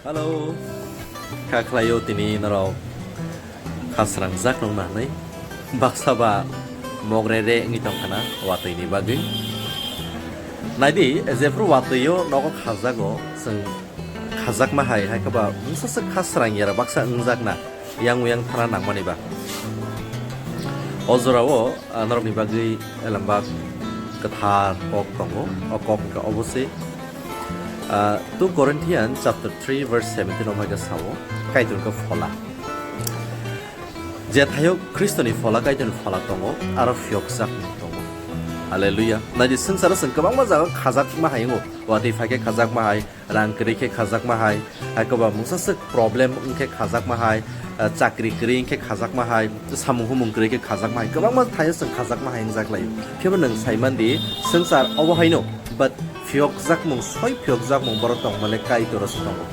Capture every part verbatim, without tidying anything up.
Hello. Kha khlaio tini norok khasrangjak nongna hwnwi. Baksa ba mogrere wngwi tongkhana watwi ni bagwi. Naidi, jephru watwi o nogo khajago, chwng khajakma hai, hai khe ba mungsa swk khasrang yara baksa wngjakna, yang uyang thana nangmani ba. O jorao, ah, norokni bagwi elembak kwthar kok tongo. O kok hwnkhe obo se, ah, two Corinthians chapter three verse seventeen o hai khe sao, Kaitor khe phola. Jethaio Khristoni phola, Kaitorni phola tongo, aro phiyokjak tongo. Hallelujah. Naidi, swngcharo chwng kwbangma jaga khajakma hai wngo. Watwi phai khe khajakma hai, rang kwrwi khe khajakma hai, hai koba mungsa swk problem wng khe khajakma hai, ah, chakri kwrwi wng khe khajakma hai, samung humung kwrwi khe khajakma hai, kwbangma thaio chwng khajakma hai wngjak lai. Khebo nwng sai man di, swngchar obo haino, but phiyokjakmung, soi phiyokjakmung borok tongmale Kaitor se tongo.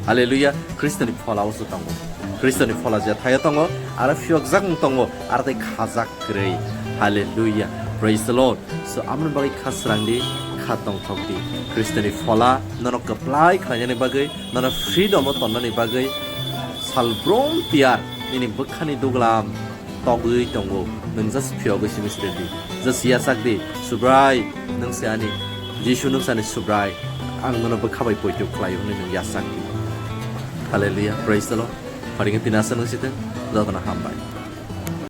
Hallelujah, Khristoni phola o se tongo. Khristoni phola je thaio tongo, aro phiyokjakmung tongo, aro tei khajak kwrwi. Hallelujah, praise the Lord. So, amoni bagwi kha srang di, kha tongthok di. Khristoni phola nono kwplai khlainani bagwi, nono freedom o tonnani bagwi, salbrum tiyar nini bwkhani duglam togwi tongo. Nwng just phiyogwi simi sredi. Just yachak di, Subrai, nwng se ani Jisu, nwng se ani Subrai. Ang nono bwkha bai poito khlaio hwnwi nwng yachak di. Hallelujah, praise the Lord. Pharingwi tini aswk nwng sitwng, jotono hambai.